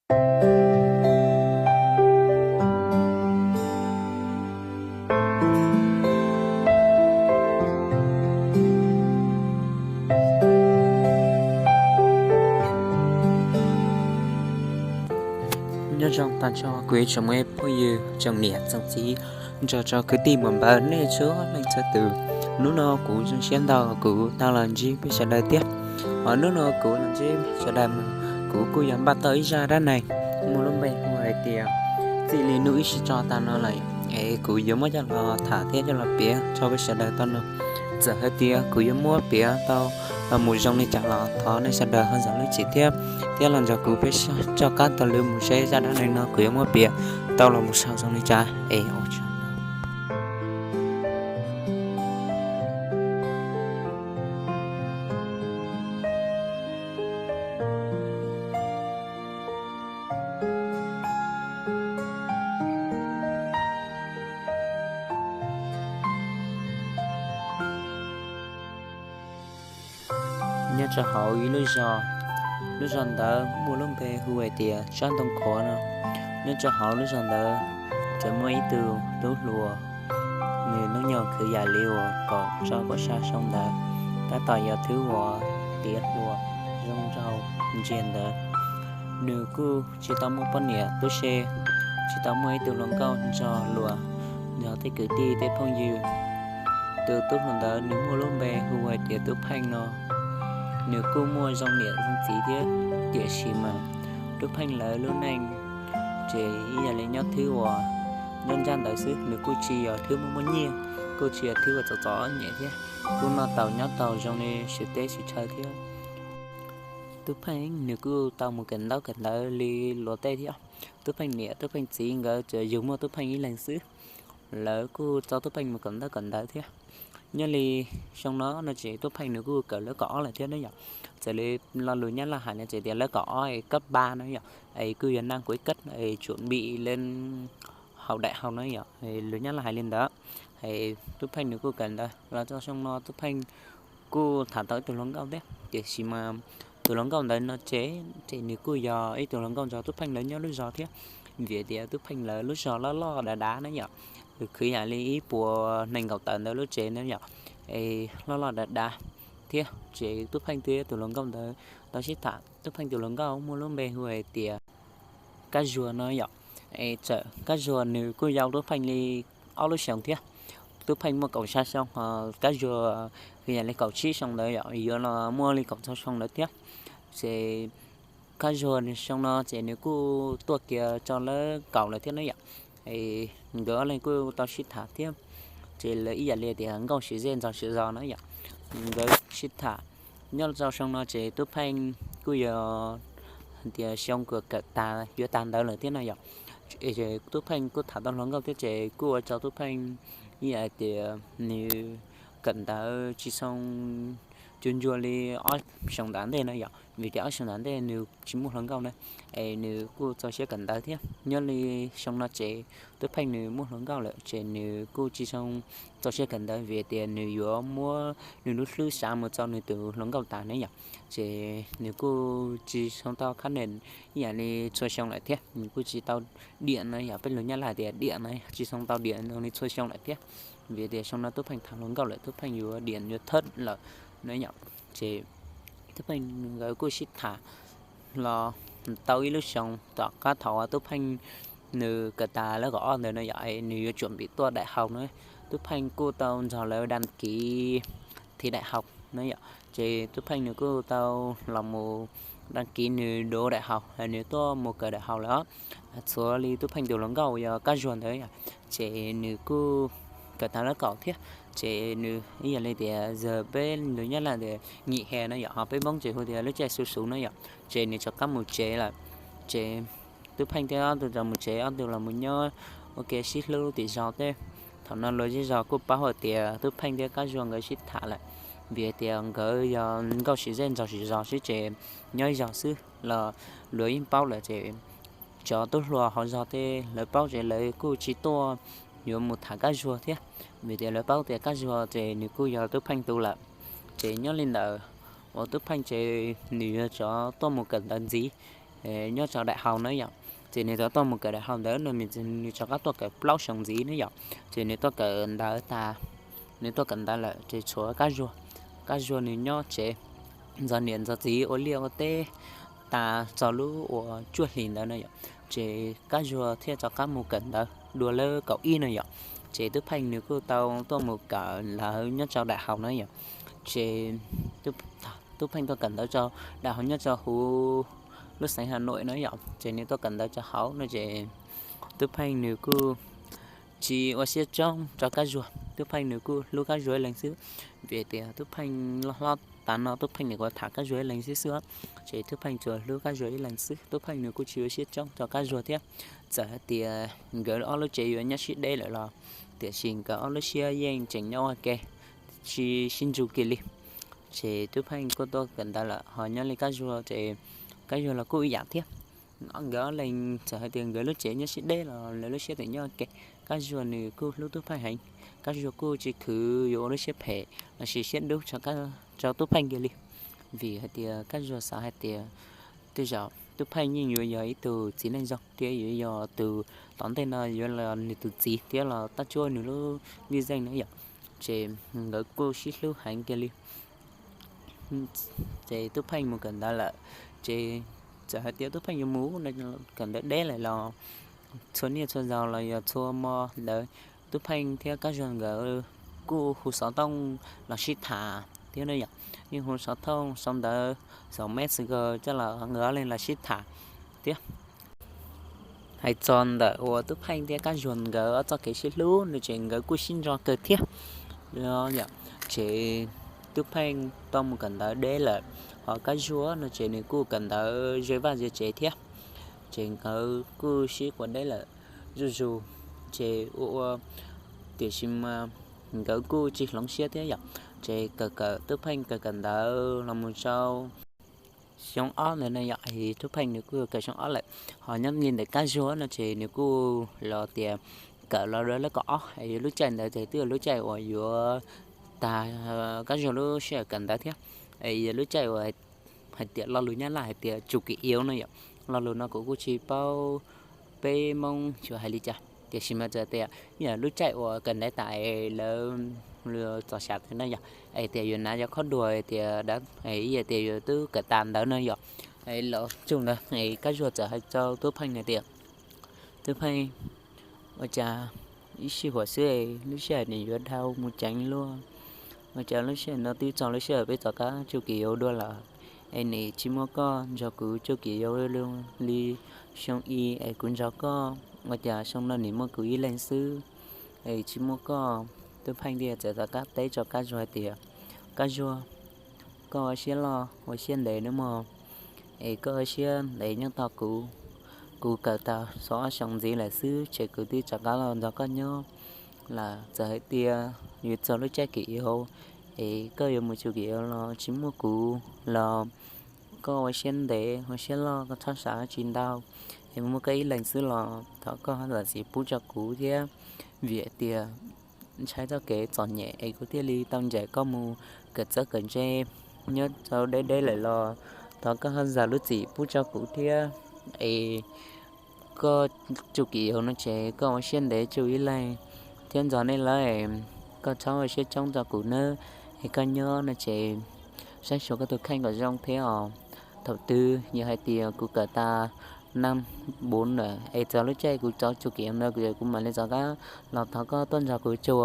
Nyob zoo tag nrho kuv ib tsoom phooj ywg tsoom niam tsoom txiv, nrog rau kwv tij muam npawg nej txhua leej txhua tus. Hnub no kuv zoo siab ntau kuv tau los ntsib peb sawv daws thiab. Hos hnub no kuv los ntsib sawv daws mus, kuv kuj yog npaj tau ib zaj dab neeg muaj lub npe hu hais tias txij li hnub ib sij tso tag no lawm, es kuv yuav muab coj los tham thiab coj los piav rau peb sawv daws tau mloog. Txawm hais tias kuv yuav muab piav tau los mus zoo li cas los thov nej sawv daws ho zam lub txim thiab, thiab los nrog kuv peb soj qab taug lw mus seb zaj dab neeg no kuv yuav muab piav tau los mus sau zoo li cas es ua tsaug. Nyob rau hauv ib lub zos, lub zos ntawd muaj lub npe hu hais tias Tsab Ntoo Qhuav no. Nyob rau hauv lub zos ntawd txawm muaj ib tug tub hluas, nws hnub nyoog kwv yam li uas kaum rau kaum xya xyoo ntawd, tab tom yog thwb uas tiav hluas zoo nraug ntsia ntawd. Nws kuj tsis tau muaj poj niam tub se, tsis tau muaj ib tug hluas nkauj nrog luag, nrog tej kwv tij tej phooj ywg. Tus tub hluas ntawd nws muaj lub npe hu hais tias Tub Pheej no. Nws kuj muaj zoo niam zoo txiv thiab, tiam sis mas Tub Pheej lawv lub neej ces ib yam li nyob thwb uas nyob ntsab ntawd xwb, nws kuj tsis yog thwb muaj muaj nyiaj, kuj tsis yog thwb uas txom txom nyem thiab, kuj noj tau nyob tau zoo li tsis teb tsis chaw thiab. Tub Pheej nws kuj tau mus kawm ntaub kawm ntawv li luag tej thiab. Tub Pheej niam Tub Pheej txiv nkawd tsuas yug muaj Tub Pheej ib leeg xwb, lawv kuj tso Tub Pheej mus kawm ntaub kawm ntawv thiab. Nyob li xyoo no no ces Tub Pheej nws kuj kawm lawv kaum ob lawm thiab ne yom. Txawm li lo lus Nyab Laj hais no ces tias lawv kaum ob es kab ba no yom, es kuj yog naj kuv ib kab es tsuam npim li hauv daim hauv no yom, lus Nyab Laj hais li ntawd. Tub Pheej nws kuj kawm ntawv los txog xyoo no Tub Pheej kuj tham tau ib tug hluas nkauj thiab, tiam sis mas tus hluas nkauj ntawd no ces, ces nws kuj yog ib tug hluas nkauj nrog Tub Pheej lawv nyob lub zos thiab. Vim tias Tub Pheej lawv lub zos loj loj dav dav na yom, khwv yam li ib puas nees nkaum tawm ntawd lub tsev na yom, es loj loj dav dav thiab. Ces Tub Pheej thiab tus hluas nkauj ntawd tau sib tham, Tub Pheej tus hluas nkauj muaj lub npe hu hais tias Kab Zuag no yom. Es txawm Kab Zuag nws kuj yau Tub Pheej li ob lub xyoos thiab. Tub Pheej muaj kaum xya xyoo, Kab Zuag yam li kaum tsib xyoo ntawd yom, yuav los muaj li kaum rau xyoo ntawd thiab. Ces Kab Zuag xyoo no ces nws kuj tuaj kiag rau lawv kaum lawm thiab na yom. Nkawd ob leeg kuj tau sib tham thiab, ces lawv ib yam li tias nkauj siv zej ntxaug siv zos na yom. Nkawd sib tham nyob rau xyoo no ces Tub Pheej kuj yog hais tias xyoo kuj kawm tag yuav tag ntawd lawm thiab no yom. Tub Pheej kuj tham tau hluas nkauj thiab ces kuj ua rau Tub Pheej ib yam tias nws kawm ntawv tsis zoo cuag ntsuag li ob xyoos tom ntej na yom, vim tias ob xyoos tom ntej nws tsis muaj hluas nkauj na, es nws kuj txaus siab kawm ntawv thiab. Nyob li xyoo no ces Tub Pheej nws muaj hluas nkauj lawm ces nws kuj tsis zoo txaus siab kawm ntawv vim tias nws yuav muab nws lub hlwb xav mus txog nws tus hluas nkauj tas na yom. Ces nws kuj tsis zoo tau khab nees ib yam li txhua xyoo lawm thiab, nws kuj tsis tau diam na yom, peb lus Nyab Laj tias diam na, tsis zoo tau diam zoo li txhua xyoo lawm thiab. Vim tias xyoo no Tub Pheej tham hluas nkauj lawm, Tub Pheej yuav diam yuav thawj lawm na yom. Ces Tub Pheej nkawd kuj sib tham los tau ib lub xyoos tom qab thaum uas Tub Pheej nws kawm tas lawv kaum ob ntawd no yom, nws yuav tsum pim tuaj daim hau na. Tub Pheej kuj tau nrog lawv đăng ký thi đại học na yom, ces Tub Pheej nws kuj tau los mus đăng ký nws đỗ đại học, nws tuaj mus kawm đại học lawm. Txhua li Tub Pheej tus hluas nkauj yog Kab Zuag ntawd yom, ces nws kuj kawm tas lawv kaum thiab. Ces nws ib yam li tias yog peb lus Nyab Laj tias nghỉ hè na yom, ho peb Hmoob ces hu tias lub caij xu xu na yom, ces nws rov qab mus tsev lawm. Ces Tub Pheej thiab ob tug rov mus tsev, ob tug los mus nyob ua ke sib hlub tim zos thiab. Thaum no luag zej zos kuj paub hais tias Tub Pheej thiab Kab Zuag nkawd sib tham lawm, vim tias nkawd yog nkauj siv zej ntxaug siv zos xwb ces nyob ib zos xwb los luag yeej paub lawm ces cov tub hluas hauv zos tej lawv paub ces lawv kuj tsis tuaj yuav mus tham Kab Zuag thiab, vim tias lawv paub tias Kab Zuag ces nws kuj yog Tub Pheej tus lawm. Ces nyob li ntawd uas Tub Pheej ces nws yuav rov tuaj mus kawm ntawv ntxiv, nyob rau daim hau na yom. Ces nws tau tuaj mus kawm daim hau ntawd no, nws rov qab tuaj kawm plaub xyoo ntxiv na yom. Ces nws tuaj kawm ntawv tas, nws tuaj kawm ntawv lawm ces tshuav Kab Zuag. Kab Zuag nws nyob tsev ntxov niam ntxov txiv ua liaj ua teb tas txog lub uas cuaj hlis ntawd no yom, ces Kab Zuag thiaj rov qab mus kawm ntawv dua lawv kaum ib no yom. Ces Tub Pheej nws kuj tau tuaj mus kawm ntawv nyob rau daim hau na yom. Ces Tub Pheej tuaj kawm ntawv rau daim hau nyob rau huv lub xeev Hà Nội no yom. Ces nws tuaj kawm ntawv rau hauv no ces Tub Pheej nws kuj tsis ua siab tsob rau Kab Zuag, Tub Pheej nws kuj hlub Kab Zuag ib leeg xwb. Vim tias Tub Pheej loj hlob tas no Tub Pheej nws kuj tham Kab Zuag ib leeg xwb xwb. Ces Tub Pheej tsuas hlub Kab Zuag ib leeg xwb, Tub Pheej nws kuj tsis ua siab tsob rau Kab Zuag thiab. Txawm hais tias nkawd ob lub tsev yuav nyob sib deb lawm los tiam sis nkawd ob lub siab yeej tseem nyob ua ke, tsis sib ntsuj kiag li. Ces Tub Pheej kuj tuaj kawm ntawv lawm ho nyob li Kab Zuag ces Kab Zuag los kuj ib yam thiab. Nkawd ob leeg txawm hais tias nkawd lub tsev nyob sib deb los lawv lub siab tseem nyob ua ke. Kab Zuag nws kuj hlub Tub Pheej heev, Kab Zuag kuj tsis khwv yuav ua lub siab phem los sis siab dub rau Tub Pheej kiag li. Vim hais tias Kab Zuag xav hais tias tej zaum Tub Pheej yeej yuav yog ib tug txiv neej zoo thiab yuav yog tus tom ntej no yuav los nws tus txiv thiab los tab tsuab nws lub ntiaj zeej na yom. Ces nkawd kuj sib hlub heev kiag li. Ces Tub Pheej mus kawm ntawv lawm, ces txawm hais tias Tub Pheej yuav mus kawm ntawv deb lawm los txhua niaj txhua zaus los yog txhua hmo ntawd Tub Pheej thiab Kab Zuag nkawd kuj hu xov tooj los sib tham thiab no yom. Yeej hu xov tooj sau ntawv xov Messenger coj los nkawd ob leeg los sib tham thiab. Hais txog ntawm uas Tub Pheej thiab Kab Zuag nkawd ob txoj kev sib hlub no ces nkawd kuj sib ntso kawg thiab. Ces Tub Pheej tau mus kawm ntawv deb lawm, ho Kab Zuag no ces nws kuj kawm ntawv ze vaj ze tsev thiab. Ces nkawd kuj sib quav deb lawm zuj zus, ces ua ua tiam sis mas nkawd kuj tsis hloov siab thiab yom. Ces kawm kawm Tub Pheej kawm kawm ntawv los mus rau xyoo ob ntawd no yom, Tub Pheej nws kuj kawm xyoo ob lawm. Ho nyob li ntawm Kab Zuag no ces nws kuj los tias kawm los rau lab kaum ob es yog lub caij ntawd ces twb yog lub caij uas yuav tag Kab Zuag lub sij hawm kawm ntawv thiab. Es yog lub caij uas hais tias lo lus Nyab Laj hais tias chu kis iuv no yom. Lo lus no kuv kuj tsis paub peb Hmoob yuav hais li cas tiam sis mas txawm tias yog lub caij uas kawm ntawv tas es lawv txog xya tawm no yom, es tias yuav hnav cov khob duas tias, yog tias yuav twb kawm tas ntawd no yom. Es los txog ntawd es Kab Zuag txawm hais rau Tub Pheej hais tias, Tub Pheej, ua cas ib sij huam xwb lub sij hawm nim yuav dhau mus ceev luaj, ua cas lub sij hawm no twb txog lub sij hawm peb rov qab chu kis iuv dua lawm, es nim tsis muaj koj nrog kuv chu kis iuv li xyoo i es kuv nrog koj, ua cas xyoo no nim muaj kuv ib leeg xwb es tsis muaj koj. Tub Pheej thiaj txawm rov qab teb rau Kab Zuag hais tias, Kab Zuag, koj ua siab loj ua siab ntev nawb mog, es koj ua siab ntev nyob tos kuv. Kuv kawm tau xyoo ob xyoo ntxiv lawm xwb ces kuv twb rov qab los nrog koj nyob lawm. Txawm hais tias yuav txog lub caij kis iuv es koj yuav mus chu kis iuv los tsis muaj kuv los koj ua siab ntev ua siab loj, koj txhob xav tsis ntau, es muaj koj ib leeg xwb los thov koj zam txim pub rau kuv thiab, vim tias ntshai txoj kev txom nyem es kuv thiaj li tau ncaim koj mus kawm txawj kawm ntse nyob rau deb deb lawm los thov koj zam lub txim pub rau kuv thiab. Es koj chu kis iuv no ces koj ua siab ntev chu ib leeg thiab ntxog nej lawm, koj txhob ua siab tsob rau kuv nawb. Es koj nyob no ces saib xyuas koj tus kheej kom zoo thiab os. Thaum twg yog hais tias kuv kawm tas naj npuv lawm es txog lub caij kuv rov chu kis iuv ntawd kuv mam li rov qab los thov koj tuaj nrog kuv chu.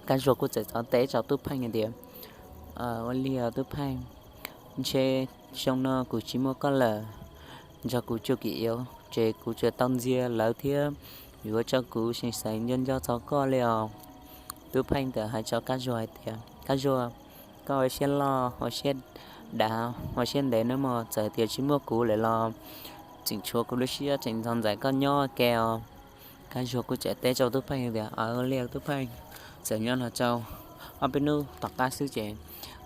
Kab Zuag kuj txawm rov teb rau Tub Pheej hais tias, Ua li os Tub Pheej, ntshe xyoo no kuv tsis muaj koj lawm nrog kuv chu kis iuv ces kuv tsuas tau ntxias lawv thiab yuav ua rau kuv seev xaiv nco nco txog koj li os. Tub Pheej txawm hais rau Kab Zuag hais tias, Kab Zuag, koj ua siab loj ua siab dav ua siab ntev nawb mog, txawm tias tsis muaj kuv lawm los tseem tshuav kuv lub siab tseem ntxhov ntxais koj nyob ua ke os. Kab Zuag kuj txawm teb rau Tub Pheej tias, Ua li Tub Pheej. Txawm nyob no rau ob peb hnub tom qab xwb ces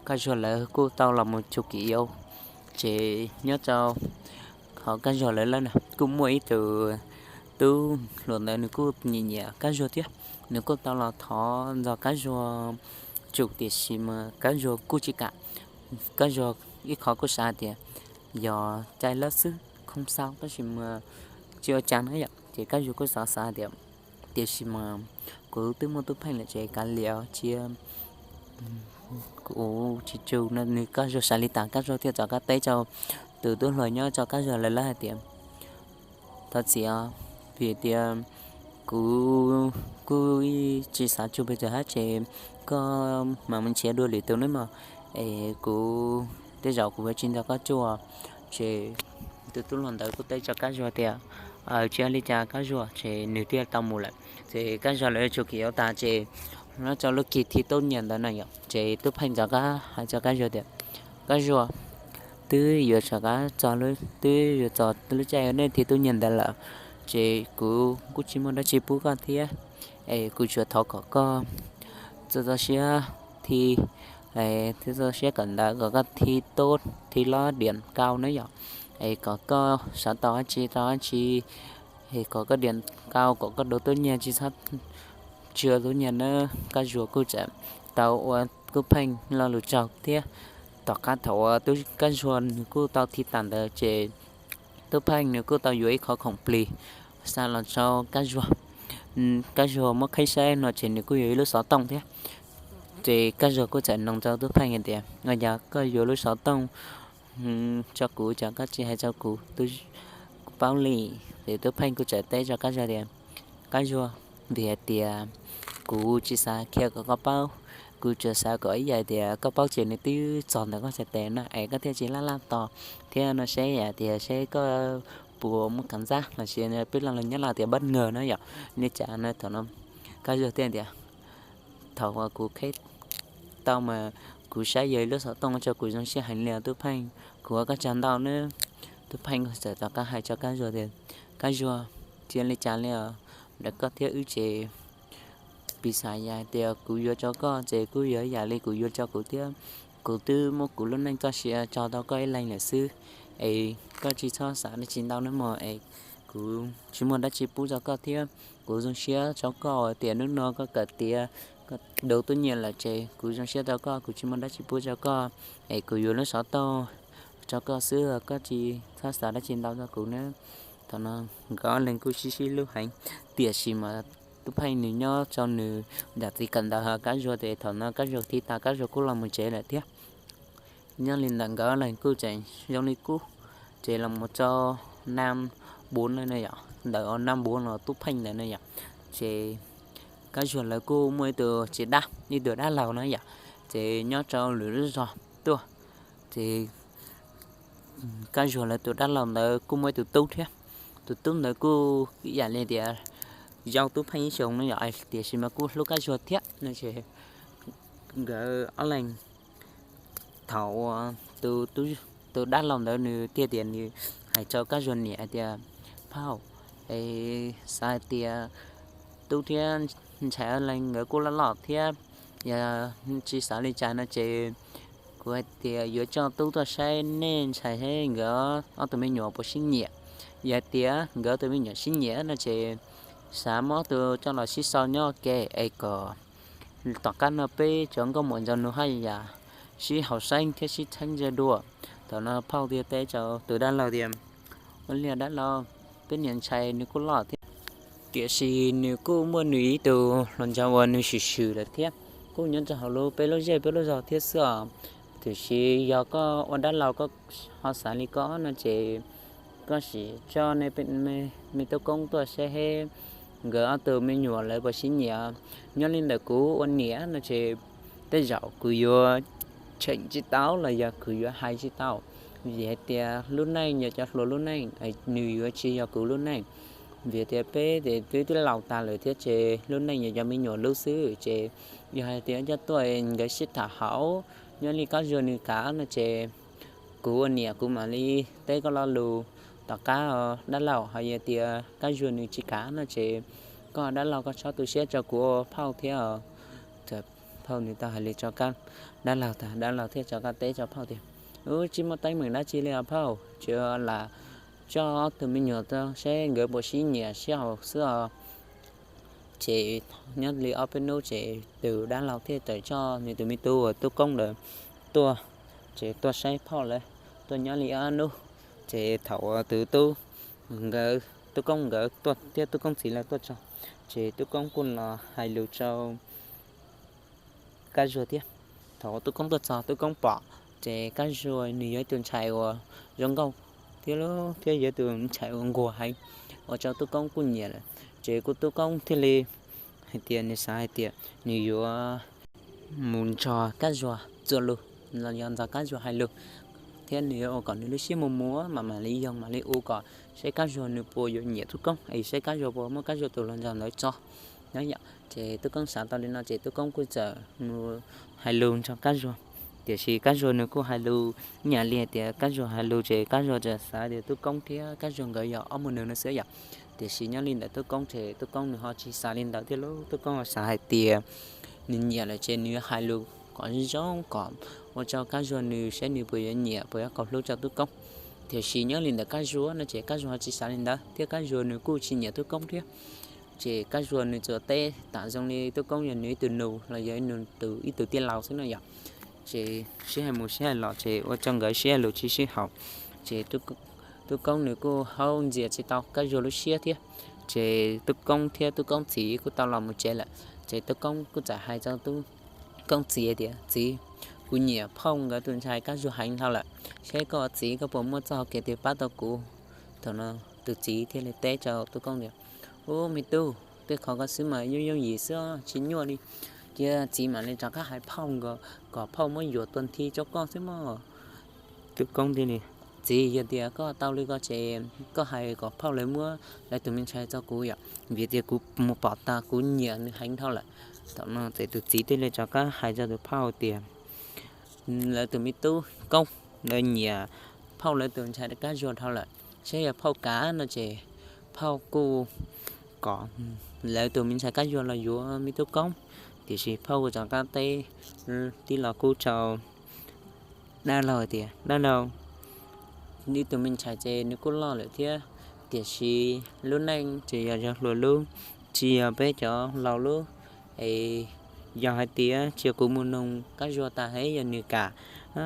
Kab Zuag lawv kuj tau los mus chu kis iuv. Ces nyob rau hauv Kab Zuag lawv lawm na kuj muaj ib tug tub hluas ntawd nws kuj nyiam nyiam Kab Zuag thiab, nws kuj tau los thov nrog Kab Zuag chu tiam sis mas Kab Zuag kuj tsis kam. Kab Zuag ib qho kuj xav hais tias yog caij lawv xwb, không sao, tab sis mas tsis ua cas na yom. Ces Kab Zuag kuj xav xav tias, tiam sis mas kuv twb muaj Tub Pheej lawm ces kav liam cia kuv tsis tsum no. Nws, Kab Zuag xav li tas, Kab Zuag thiaj rov qab teb rau tus tub hluas nyob rau Kab Zuag lawv lawv hais tias, thov txim os, vim tias kuv kuj tsis xav tsum pes tsawg hab ces koj mam mus nrhiav dua lwm tus nawb mog, es kuv tej zaum kuv yuav tsis nrog koj tsum. Ces tus tub hluas ntawd kuj teb rau Kab Zuag tias, tsis ua li cas Kab Zuag, ces nws thiaj tau mus lawm. Ces Kab Zuag lawv yuav tsum khiav yuav tas ces nyob rau lub kis thi tuab nyias ntawd na yom, ces Tub Pheej rov qab hais rau Kab Zuag tias, Kab Zuag, twb yuav rov qab txog, twb yuav txog lub caij nej thi tuab nyias ntawd lawm, ces kuv kuj tsis muaj dab tsi pub koj thiab, es kuv tsuas thov kom koj txo txo siab thi, thiab txo siab kawm ntawv kom koj thi tuab thi lob diam nkauj na yom, es kom koj xav tau dab tsi tau dab tsi, es kom koj diam nkauj kom koj dua tuab nyias tsis txhob tsis ua tuab nyias nawb. Kab Zuag kuj txawm tau ua Tub Pheej lo lus tsaug thiab. Tom qab thaum uas Kab Zuag nws kuj tau thi tas ntawd ces Tub Pheej nws kuj tau yuav ib qho khoom plig xa los rau Kab Zuag. Kab Zuag muab qhib saib no ces nws kuj yuav ib lub xov tooj thiab. Ces Kab Zuag kuj txawm nug rau Tub Pheej hais tias, ua cas koj yuav lub xov tooj rau kuv, cas koj tsis hais rau kuv, kuv paub li? Ces Tub Pheej kuj txawm teb rau Kab Zuag tias, Kab Zuag, vim hais tias kuv tsis xav qhia kom koj paub, kuv tsuas xav kom ib yam tias koj paub ces nws twb txog ntawm koj txhais tes na es koj thiaj tsis laj laj tos thiab no, seb yam tias seb koj puas muaj kam ntxab los sis peb lo lus Nyab Laj tias bất ngờ na yom, li cas na. Thaum no Kab Zuag thiaj tias, thaum uas kuv qhib tau mas kuv saib yog ib lub xov tooj, ua rau kuv zoo siab heev li os Tub Pheej, kuv ua koj tsaug ntau nawb. Tub Pheej txawm rov qab hais rau Kab Zuag tias, Kab Zuag, tsis ua li cas li os, ntawm koj thiab wb ces piv xam yam hais tias kuv yuav rau koj ces kuj yog ib yam li kuv yuav rau kuv thiab. Kuv twb muab kuv lub neej txoj sia tso rau koj ib leeg lawm xwb, es koj tsis txhob xav dab tsi ntau nawb mog, es kuv tsis muaj dab tsi pub rau koj thiab. Kuv zoo siab rau koj tias hnub no koj kawm tiav, koj dua tuab nyias lawm ces kuv zoo siab rau koj, kuv tsis muaj dab tsi pub rau koj, es kuv yuav lub xov tooj rau koj xwb, koj tsis txhob xav dab tsi ntau rau kuv nawb. Thaum no nkawd ob leeg kuj sib sib hlub heev, tiam sis mas Tub Pheej nws nyob rau nws nram txiv kawm ntawv, Kab Zuag ces thaum no Kab Zuag thi tas Kab Zuag kuj los mus tsev lawm thiab. Nyob li ntawd nkawd ob leeg kuj tseem zoo li qub, ces los mus rau năm bốn no yom, ntawm năm bốn no Tub Pheej ntawd na yom, ces Kab Zuag lawv kuj muaj ib tug tsis dab, ib tug dab laug na yom, ces nyob rau lwm lub zos tuaj, ces Kab Zuag lawv tus dab laug ntawd kuj muaj ib tug tub thiab. Tus tub ntawd kuj ib yam li tias yau Tub Pheej ib xyoos no yom, tiam sis mas kuj hlub Kab Zuag thiab no ces nkawd ob leeg, thaum uas tus dab laug ntawd nws thiaj tias nws hais rau Kab Zuag niam hais tias, phauj, es xav hais tias tub thiab ntxhais ob leeg nkawd kuj loj loj thiab, yog tsis xav li cas no ces kuv hais tias yuav coj tub tuaj saib nej ntxhais thiab nkawd ob tug me nyuam puas sib nyiam. Yog hais tias nkawd ob tug me nyuam sib nyiam no ces xav muab tug coj los sib sau nyob ua ke es kom tom qab no peb cov nkauj muam ntxhais nus haj yam sib haum xeeb thiab sib txheeb ze dua. Thaum no phauj thiaj teb rau tus dab laug tias, ua li dab laug, peb niam ntxhais nws kuj loj thiab, tiam sis nws kuj muaj nws ib tug hluas nraug uas nws swm swm lawm thiab, kuj nyob rau hauv lub peb lub zej peb lub zog thiab xwb os. Tiam sis yog koj ua dab laug koj ho xav li ko no ces koj sim coj nej me tub koob tuaj saib seb nkawd ob tug me nyuam lawv puas sib nyiam. Nyob li ntawm kuv ua niam no ces tej zaum kuv yuav cheem tsis tau los yog kuv yuav hais tsis tau, vim hais tias lub neej yog cov hluas lub neej, nws yuav tsis yog kuv lub neej. Vim tias peb ces twb twb laus tas lawm thiab ces lub neej yog cov me nyuam lub xwb ces yog hais tias coj tuaj nkawd sib tham hauv, nyob li Kab Zuag nws kam no ces kuv ua niam kuv mam li teb koj lo lus tom qab os dab laug. Ho yog tias Kab Zuag nws tsis kam no ces koj dab laug koj txhob tu siab rau kuv ua phauj thiab os. Phauj nws tau hais li rau dab laug tag, dab laug thiaj rov qab teb rau phauj tias, ub, tsis muaj teeb meem dab tsi li os phauj, tsuas lam coj ob tug me nyuam tuaj seb nkawd puas sib nyiam sib haum xwb os. Ces nyob li ob peb hnub ces tus dab laug thiaj tawm coj nws tus me tub uas tub koob ntawd tuaj, ces tuaj saib phauj lawv, tuaj nyob li ob hnub, Ces thaum tus tub, nkawd tub koob nkawd tuaj thiab tub koob txiv lawv tuaj txog, ces tub koob kuj los hais lus rau Kab Zuag thiab. Thaum tub koob tuaj txog tub koob pom, ces Kab Zuag nws yog ib tug ntxhais uas zoo nkauj thiab, thiab yog ib tug ntxhais uas nquag heev, ua rau tub koob kuj nyiam lawm. Ces kuj tub koob thiaj li hais tias nws xav hais tias nws yuav mus nrog Kab Zuag txuas lus, los yog nrog Kab Zuag hais lus, thiab nws yuav ua kom nws lub siab mus mus mas mam li yoog mam li ua kom saib Kab Zuag nws puas yuav nyiam tub koob es saib Kab Zuag puas muab Kab Zuag tus hluas nraug ntawd tso no yom. Ces tub koob xav tau li no ces tub koob kuj txawm mus hais lus nrog Kab Zuag. Tiam sis Kab Zuag nws kuj hais lus ib yam li hais tias Kab Zuag hais lus ces Kab Zuag txawm xav tias tub koob thiab Kab Zuag nkawd yog ob muaj neeg no xwb yom. Tiam sis nyob li ntawm tub koob ces tub koob nws ho tsis xav li ntawd thiab lauj. Tub koob ho xav hais tias nws nyiam lawm ces nws yuav hais lus kom zoo zoo kom ua rau Kab Zuag nws saib nws puas yuav nyiam puas yuav khaus hlub rau tub koob. Tiam sis nyob li ntawm Kab Zuag no ces Kab Zuag ho tsis xav li ntawd thiab Kab Zuag nws kuj tsis nyiam tub koob thiab. Ces Kab Zuag nws tsuas teb tas zoo li tub koob yog nws ib tug nus los yog nws tus ib tug tij laug xwb no yom. Ces sib hais mus sib hais los ces ua rau nkawd sib hais lus tsis sib haum. Ces tub koob nws kuj haub ntxias tsis tau Kab Zuag lub siab thiab. Ces tub koob thiab tub koob txiv kuj tau los mus tsev lawm. Ces tub koob kuj txawm hais rau tub koob txiv tias, Txiv, kuv nyiam phauj nkawd tus ntxhais Kab Zuag heev dhau lawm. Saib koj txiv koj puas muaj txoj hau kev twg pab tau kuv? Thaum no tus txiv thiaj li teb rau tub koob tias, Ub, me tub, tej qhov koj xwb mas yooj yooj yim xwb, tsis nyuaj li. Cia txiv mam li rov qab hais phauj nkawd kom phauj muab yuam tua nthi rau koj xwb mog. Tub koob thiaj li, Txiv, yog tias koj tau li ko ces koj hais kom phauj lawv muab lawv tus me ntxhais tso kuv yom, vim tias kuv mus pom tas kuv nyiam nws heev dhau lawm. Thaum no ces tus txiv thiaj li rov qab hais rau tus phauj tias, Lawv tus me tub koob lawv nyiam phauj lawv tus ntxhais Kab Zuag dhau lawm. Saib yog phauj kav no ces phauj kuj kom lawv tus me ntxhais Kab Zuag los yuav me tub koob. Tiam sis phauj kuj rov qab teb tib lo kub rau dab laug tias, Dab laug, ib tug me ntxhais ces nws kuj loj lawm thiab, tiam sis lub neej ces yog yog hluas lub, tsis yog peb cov laus lub. Es yog hais tias cia kuv mus noog Kab Zuag tas es yog nws kam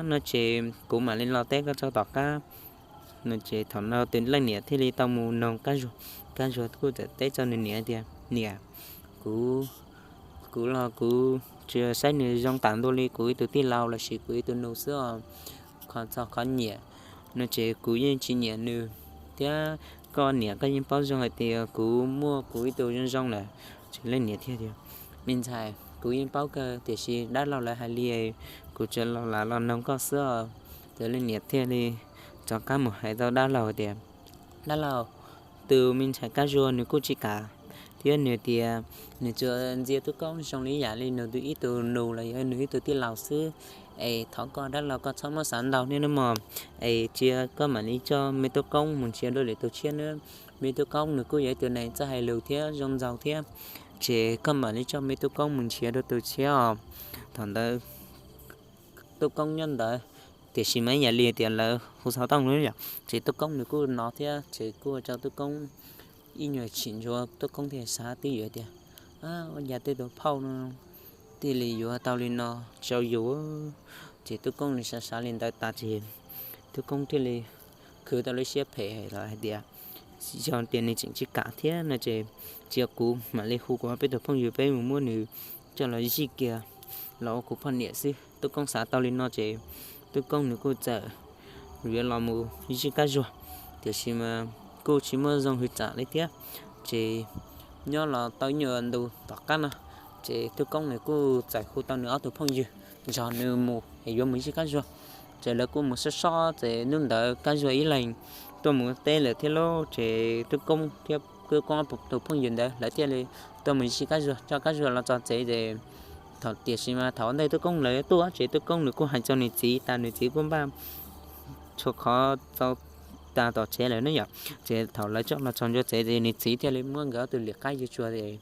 no ces kuv mam li los teb koj tso tom qab no. Ces thaum no tus leej niam thiaj li tau mus noog Kab Zuag. Kab Zuag kuj txawm teb rau nws niam tias, Niam, kuv kuv los kuv tsuas saib nws zoo tam ntua li kuv ib tug tij laug lossis kuv ib tug nus xwb os. Qhov txog qhov nyiam no ces kuv yeej tsis nyiam nws thiab. Koj niam koj yeej paub zoo hais tias kuv muaj kuv ib tug zoo zoo lawm. Ces leej niam thiaj tias, Me ntxhais, kuv yeej paub kawg tiam sis dab laug lawv hais li, kuv tsuas los lam los noog koj xwb os. Ces leej niam thiaj li rov qab mus hais rau dab laug tias, Dab laug, tus me ntxhais Kab Zuag nws kuj tsis kam thiab, nws tias nws tsuas ntxias tub koob zoo li yam li nws tus ib tug nus los yog nws ib tug tij laug xwb. Es thov koj dab laug koj txhob muab xav ntau thiab nawb mog. Es cia koj mam li coj me tub koob mus nrhiav dua lwm tus tshiab nawb. Me tub koob nws kuj yog ib tug neeg txawj hais lus thiab zoo ntxaug thiab. Ces koj mam li coj me tub koob mus nrhiav dua tus tshiab os. Thaum ntawd tub koob nyob ntawd, tiam sis mas ib yam li tias lawv hu xov tooj no yom, ces tub koob nws kuj hnov thiab ces kuj ua rau tub koob ib nyuag tsim ntsuav. Tub koob thiaj xav twj ywm tias, Ua cas tej tus phauj no thiaj li yuav tau li no rau yus? Ces tub koob nws xav xav li ntawd tas ces tub koob thiaj li khwv tau lub siab phem los hais tias, Yog tias nws tseem tsis kam thiab no ces cia kuv mam li hu kuv ob peb tug phooj ywg peb mus muab nws coj los zij kiag los ua kuv poj niam xwb. Tub koob xav tau li no ces tub koob nws kuj txawm yuav los mus zij Kab Zuag, tiam sis mas kuj tsis muaj zoo hwv tsam li thiab. Ces nyob los tau ib nyuag ntu tom qab no, ces tub koob nws kuj txawm hu tau nws ob tug phooj ywg nrog nws mus es yuav mus zij Kab Zuag. Ces lawv kuj mus sob sob ces hnub ntawd Kab Zuag ib leeg tuaj mus teb lawm thiab lauj. Ces tub koob thiab tub koob ob tug phooj ywg ntawd lawv thiaj li tuaj mus zij Kab Zuag, coj Kab Zuag los txog tsev ces thaum, tiam sis mas thaum ntej tub koob lawv tuaj ces tub koob nws kuj hais rau nws txiv tas, nws txiv kuj npaj txhua qhov tau tas tom tsev lawm ne yom. Ces thaum lawv coj los txog ntawm tsev ces nws txiv thiaj li muab nkawd ob tug liam qaib yuav tsuag es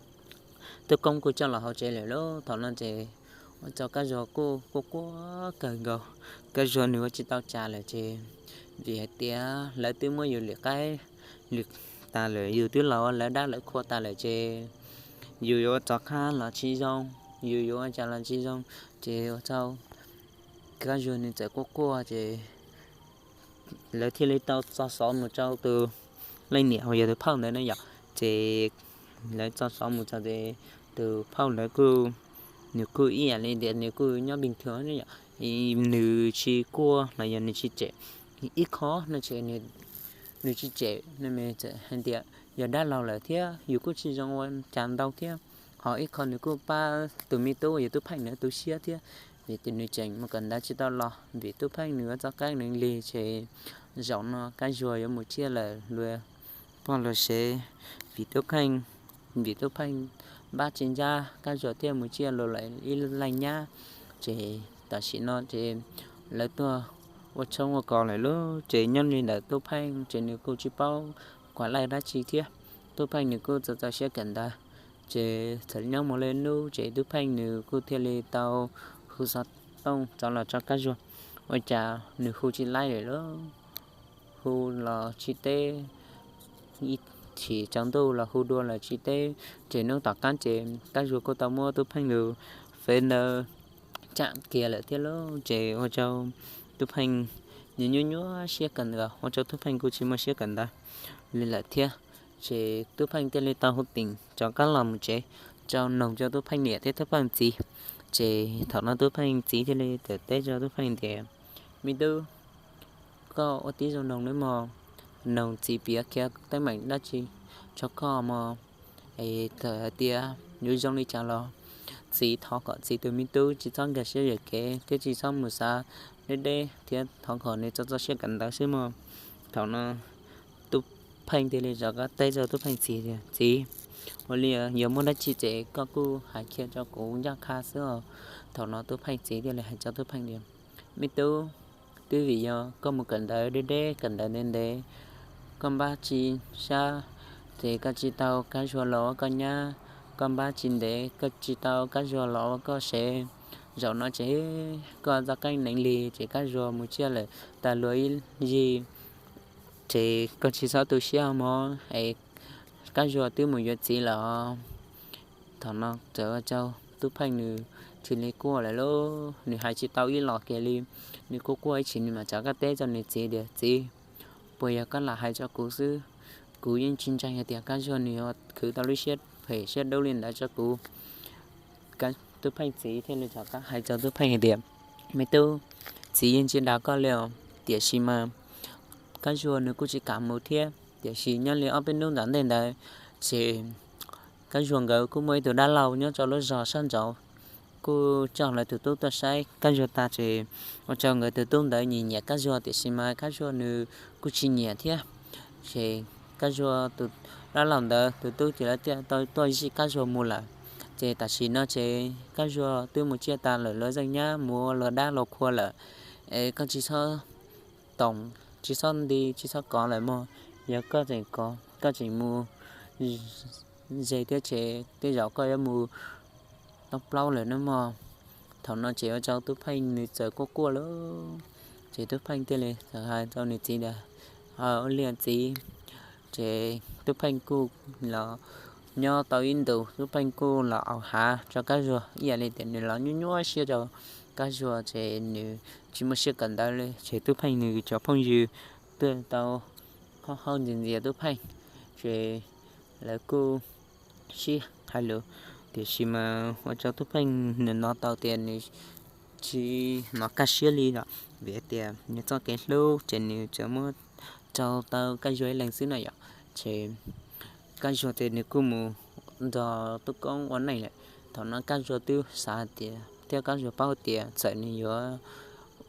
tub koob kuj coj los hauv tsev lawm lauj. Thaum no ces ua rau Kab Zuag kuj quaj quaj kawg nkaus. Kab Zuag nws ua tsis tau cas lawm ces, vim hais tias lawv twb muab yus liam qaib liam tas lawm, yus twb laus lawv dab lawv qhua tas lawm ces yus yuav rov qab los tsis zoo, yus yuav ua cas los tsis zoo. Ces ua rau Kab Zuag nws txawm quaj quaj ces lawv thiaj li tau txo xov mus rau tus leej niam uas yog tus phauj ntawd na yom. Ces lawv txo xov mus txog ces tus phauj ntawd kuj, nws kuj ib yam li tias nws kuj nyob pis thwm yom, nws tsis quaj los yog nws tsis cem. Ib qho no ces nws tsis cem no mas txawm hais tias yog dab laug lawm thiab yus kuj tsis zoo ua cas ntau thiab. Ho ib qho nws kuj pab tus me tub uas yog Tub Pheej ntawd tu siab thiab, vim tias nws tseem mus kawm ntawv tsis tau los vim Tub Pheej nws ua txoj qeeb nees lig ces zaum no Kab Zuag yuav mus tsiaj lawm luag poj luag sev, vim Tub Pheej, vim Tub Pheej npab tsis ncaj Kab Zuag thiaj mus tsiaj luag lawm ib leeg nyab. Ces tam sim no ces lawv tuaj ua tshoob ua kos lawm lauj. Ces nyob li ntawm Tub Pheej ces nws kuj tsis paub kuas laij dab tsi thiab. Tub Pheej nws kuj txaus txaus siab kawm ntawv. Ces txawm nyob mus li hnub ces Tub Pheej nws kuj thiaj li tau hu xov tooj rov los rau Kab Zuag, ua cas nws hu tsis laib lawm lauj. Hu los tsis teb, ib chim tsaus ntuj los hu dua los tsis teb. Ces hnub tom qab ces Kab Zuag kuj tau muab Tub Pheej lub Face ntawd tsam kiag lawm thiab lauj. Ces ua rau Tub Pheej nws nyuaj nyuaj siab kawm ntawv, ua rau Tub Pheej kuj tsis muaj siab kawm ntawv li lawm thiab. Ces Tub Pheej thiaj li tau hu teem rov qab los mus tsev, rau noog rau Tub Pheej niam thiab Tub Pheej txiv. Ces thaum no Tub Pheej txiv thiaj li teb rau Tub Pheej tias, Me tub, koj ua tib zoo noog nawb mog, noog txiv piav kiag teeb meem dab tsi rau koj mog. Es txawm hais tias yuav zoo li cas los txiv thov kom txiv tus me tub tsis txhob nkag siab yuam kev thiab tsis txhob mus xav deb deb thiab thov kom nws txo txoj siab kawm ntawv xwb mog. Thaum no Tub Pheej thiaj li rov qab teb rau Tub Pheej txiv tias, Txiv, ua li yog muaj dab tsi ces koj kuj hais kiag rau kuv ncaj qha xwb os. Thaum no Tub Pheej txiv thiaj li hais rau Tub Pheej tias, Me tub, twb vim yog koj mus kawm ntawv deb deb kawm ntawv ntev ntev, koj npab tsis sab, ces koj tsis tau Kab Zuag los ua koj nyab, koj npab tsis ntev koj tsis tau Kab Zuag los ua koj sev. Zaum no ces koj txoj qeeb nees lig ces Kab Zuag mus tsiaj lawm tas luag ib yig, ces koj tsis txhob tu siab mog es Kab Zuag twb mus yuav txiv lawm. Thaum no txawm ua rau Tub Pheej nws thiaj li quaj lawm lauj, nws hais tsis tau ib los kiag li. Nws kuj quaj ib chim nws mam rov qab teb rau nws txiv tias, Txiv, puas yog koj lam hais rau kuv xwb? Kuv yeej tsis ntseeg hais tias Kab Zuag nws yuav khwv tau lub siab phem siab dub li ntawd rau kuv. Tub Pheej txiv thiaj li rov qab hais rau Tub Pheej hais tias, Me tub, txiv yeej tsis dag koj li os, tiam sis mas Kab Zuag nws kuj tsis kam mus thiab, tiam sis nyob li ob peb hnub tom ntej ntawd ces Kab Zuag nkawd kuj muaj ib tug dab laug nyob rau lub zos sab nraud kuj coj lawv tus tub tuaj saib Kab Zuag tag ces ua rau nkawd tus tub ntawd nyiam nyiam Kab Zuag, tiam sis mas Kab Zuag nws kuj tsis nyiam thiab. Ces Kab Zuag tus dab laug ntawd tus tub ces lawv thiaj tau tuaj zij Kab Zuag mus lawm. Ces tam sim no ces Kab Zuag twb mus tsiaj tas lawm, luag zeej nyab mus ua luag dab luag qhua lawm. Es koj tsis txhob toom, tsis txhob nti, tsis txhob kov lawm mog. Yog koj tseem kov, koj tseem mus ze thiab ces tej zaum koj yuav mus tau plaub lawm nawb mog. Thaum no ces ua rau Tub Pheej nws txawm quaj quaj lauj. Ces Tub Pheej thiaj li txawm hais rau nws txiv tias, Ua li txiv. Ces Tub Pheej kuj los nyob tau ib ntus, Tub Pheej kuj los au hav rau Kab Zuag ib yam li tias nws los nyuaj nyuaj siab rau Kab Zuag ces nws tsis muaj siab kawm ntawv li. Ces Tub Pheej nws cov phooj ywg twb tau hauj hauj ntxias ntxias Tub Pheej, ces lawv kuj sib hais lus, tiam sis mas ua rau Tub Pheej nws hnov tau tias nws tsis hnov kaj siab li lawm, vim tias nws txoj kev hlub ces nws tsuas muab rau tau Kab Zuag ib leeg xwb no yom. Ces Kab Zuag ces nws kuj mus nrog Tub Koob ua neej lawm. Thaum no Kab Zuag twb xav tias thiab Kab Zuag paub tias txawm nws yuav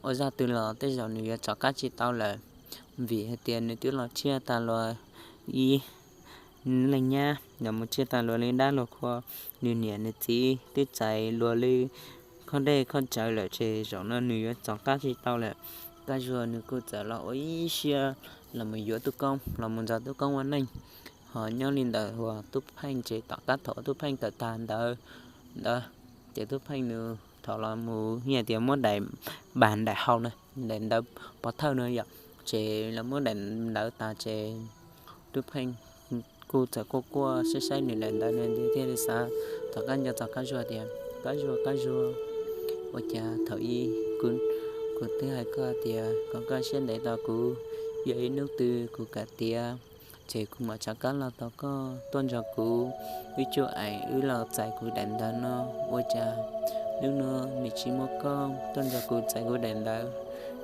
ua zaj twg los tej zaum nws yuav rov qab tsis tau lawm, vim hais tias nws twb los tsiaj tas luag ib leej nyab, los mus tsiaj tas luag li dab luag qhua, nws niam nws txiv twb txais luag li khob dej khob cawv lawm ces zaum no nws yuav rov qab tsis tau lawm. Kab Zuag nws kuj txawm los ua ib siab los mus yuav Tub Koob, los mus nrog Tub Koob ua neej. Ho nyob li ntawd uas Tub Pheej ces tom qab thaum Tub Pheej kawm tag ntawd ntawd, ces Tub Pheej nws thaum los mus yog tias muab daim npas daim hau na, daim ntawv pov thawj no yom, ces los muab daim ntawv tas ces Tub Pheej kuj txawm quaj quaj saib saib nws daim ntawv no thiaj li xav tom qab nco txog Kab Zuag tias, Kab Zuag, Kab Zuag, ua cas thaum ub kuv twb hais koj tias kom koj siab ntev tos kuv, yog ib hnub twg kuv kam tiav, ces kuv mam rov qab los tos koj tuaj nrog kuv, wb cuab eem wb los txais kuv daim ntawv no. Ua cas hnub no nws tsis muaj koj tuaj nrog kuv txais kuv daim ntawv,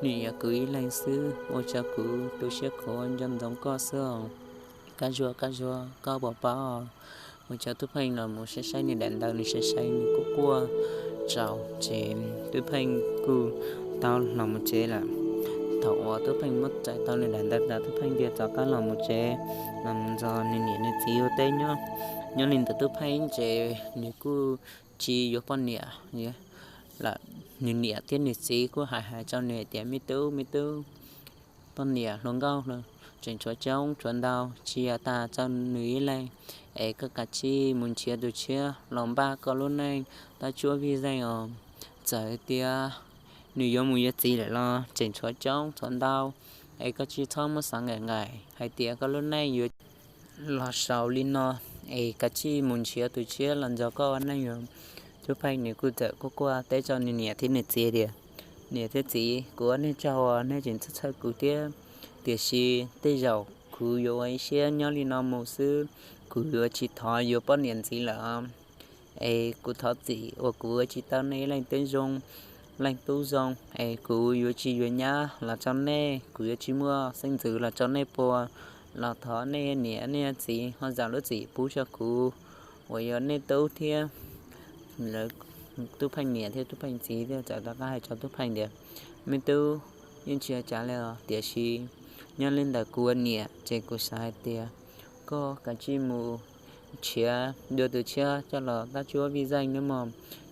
nws yog kuv ib leeg xwb, ua rau kuv tu siab khuav nco ntsoov koj xwb os. Kab Zuag, Kab Zuag, koj puas paub? Ua rau Tub Pheej los mus saib saib nws daim ntawv, nws saib saib nws quaj quaj tsaus, ces Tub Pheej kuj tau los mus tsev lawm. Thaum uas Tub Pheej muab txais tau nws daim ntawv tas, Tub Pheej thiaj rov qab los mus tsev, los mus nrog nws niam nws txiv ua teb nyob. Nyob li ntawd Tub Pheej ces nws kuj tsis yuav poj niam lawm. Nws niam thiab nws txiv kuj hais hais rau nws hais tias, me tub, me tub, poj niam hluas nkauj los tseem tshuav coob tshuav ntau, tsis yog tas rau nws ib leeg, es koj kav tsij mus nrhiav tus tshiab los npaj koj lub neej tab tsuab vij zeej os. Txawm tias nws yuav mus yuav txiv lawm los tseem tshuav coob tshuav ntau, es koj tsis txhob muab xav nqaim nqaim hais tias koj lub neej yuav los xaus li no, es kav tsij mus nrhiav tus tshiab los nrog koj ua neej os. Tub Pheej nws kuj txawm quaj quaj teb rau nws niam thiab nws txiv tias, niam thiab txiv, kuv ua nej tsaug uas nej tseem txhawj txhawj kuv thiab, tiam sis tej zaum kuv yuav ua ib siab nyob li no mus xwb, kuv yuav tsis thov yuav poj niam ntxiv lawm. Es kuv thov txim uas kuv ua tsis tau nej ib leeg tub zoo, leej tub zoo, es kuv yuav tsis yuav nyab los rau nej, kuv yuav tsis muaj xeeb ntxwv los rau nej pua, los thov nej niam nej txiv ho zam lub txim pub rau kuv uas yog nej tub thiab. Lawv, Tub Pheej niam thiab Tub Pheej txiv thiaj txawm rov qab hais rau Tub Pheej tias, me tub, yeej tsis ua cas li os, tiam sis nyob li ntawm kuv ua niam ces kuv xav hais tias koj kav tsij mus nrhiav dua tus tshiab coj los tab tsuab vij zeej nawb mog.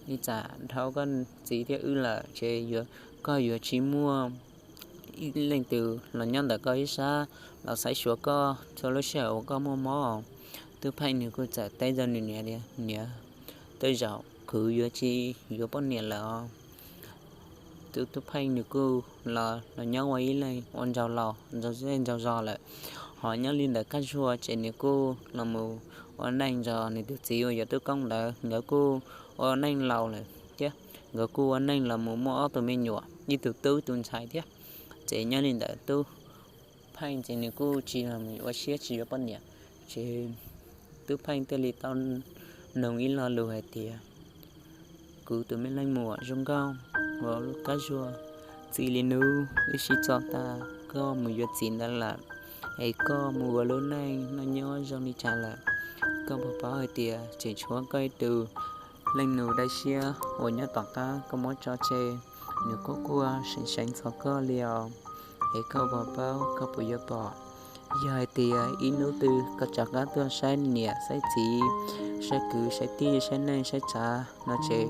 Ib tsam dhau koj txiv thiab wb lawm ces koj yuav tsis muaj ib leej twg los nyob ntawm koj ib sab los saib xyuas koj txhua lub sij hawm uas koj muaj mob. Tub Pheej nws kuj txawm teb rau nws niam tias, niam, tej zaum kuv yuav tsis yuav poj niam lawm os. Tub, Tub Pheej nws kuj los los nyob ua ib leeg ua nraug laus nraug zej nraug zos lawm, ho nyob li ntawm Kab Zuag ces nws kuj los mus ua neej nrog nws tus txiv uas yog Tub Koob ntawd, nkawd kuj ua neej laus lawm thiab, nkawd kuj ua neej los mus muaj ob tug me nyuam, ib tug tub ib tug ntxhais thiab. Ces nyob li ntawd Tub Pheej ces nws kuj tsis los mus ua siab tsis yuav poj niam, ces Tub Pheej thiaj li tau noog ib lo lus hais tias, kuv tus me leej muam zoo nkauj, ua Kab Zuag, txij li hnub wb sib tso tas koj mus yuav txiv ntawd lawm, es koj mus ua lub neej noj nyob zoo li cas lawm? Koj puas paub hais tias tseem tshuav koj ib tug leej nus dawb siab uas nyob tom qab koj muab tso tseg, nws quaj quaj seev seev txog koj li os? Es koj puas paub, koj puas yuav pom? Yog hais tias ib hnub twg koj rov qab tuaj saib niam saib txiv, saib kwv saib tij saib neej saib tsav no ces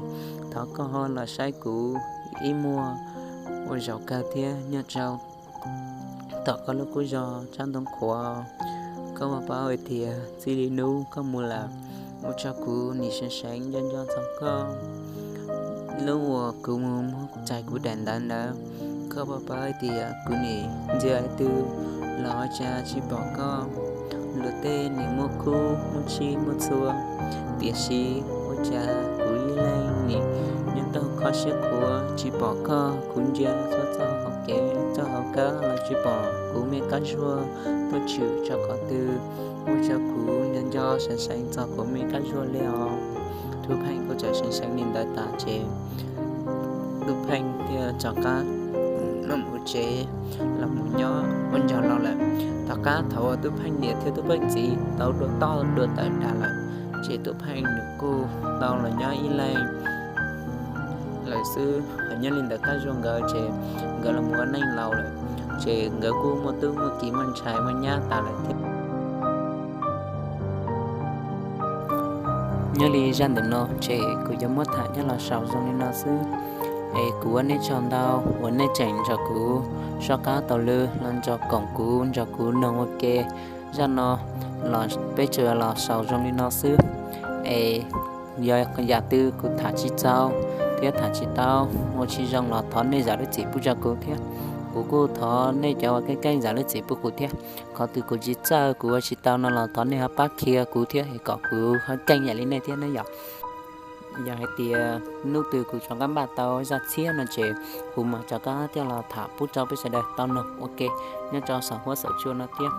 thov koj ho los saib kuv ib muag ua zaum kawg thiab nyob rau tom koj lub qub zos sab ntoo qhuav. Koj puas paub hais tias txij li hnub koj mus lawm, ua rau kuv nim seev seev nco nco txog koj. Hnub uas kuv mus muab txais kuv daim ntawv ntawd, koj puas paub hais tias kuv nim ntsia twg los ua cas tsis pom koj. Luag tej nim muaj khub muaj tshij muaj txhua, tiam sis ua cas kuv ib leeg nim nyob taug kho siab qhuav tsis pom koj. Kuv ntsia txhua txoj hauv kev txoj hauv kab los tsis pom kuv me Kab Zuag tuaj tshwm rau qhov twg, ua rau kuv nco nco seev seev txog kuv me Kab Zuag li os. Tub Pheej kuj txawm seev seev li ntawd tas ces Tub Pheej thiaj rov qab los mus tsev, los mus nyob ua nraug laus lawm. Tom qab thaum uas Tub Pheej niam thiab Tub Pheej txiv tau dua toj dua tawm tas lawm, ces Tub Pheej nws kuj tau los nyob ib leeg lawm xwb. Hos nyob li ntawm Kab Zuag nkawd ces nkawd los mus ua neej laus lawm, ces nkawd kuj muaj tub muaj kiv muaj ntxhais muaj nyab tas lawm thiab. Nyob li zaj ntawm no ces kuv yuav muab tham nyob los xaus zoo li no xwb. Es kuv ua nej tsaug ntau uas nej tseem nrog kuv soj qab taug lw los nrog koom kuv nrog kuv noog ua ke. Zaj no los peb tsuas los xaus zoo li no xwb. Es yog yam twg kuv tham tsis txaus thiab tham tsis tau, ua tsis zoo los thov nej zam lub txim pub rau kuv thiab. Kuv kuj thov nej cov uas keej keej zam lub txim pub kuv thiab. Qhov twg kuv tsis txawj kuv ua tsis tau no los thov nej ho pab qhia kuv thiab es kom kuv ho keej yam li nej thiab ne yom. Yog hais tias hnub twg kuv rov qab npaj tau zaj tshiab no ces kuv mam rov qab coj los tham pub rau peb sawv daws tau mloog ua ke nyob rau saum huab saum cua no thiab.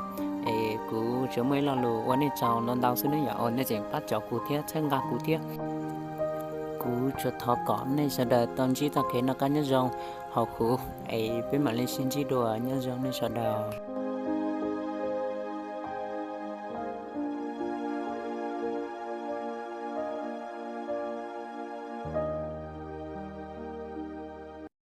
Es kuv tsuas muaj ib lo lus ua nej tsaug ntau ntau xwb nawb, yog nej tseem pab caum kuv thiab txhawb nqa kuv thiab. Kuv tsuas thov kom nej sawv daws tau ntsib txoj kev noj qab nyob zoo hauv huv, es peb mam li sib ntsib dua, nyob zoo nej sawv daws.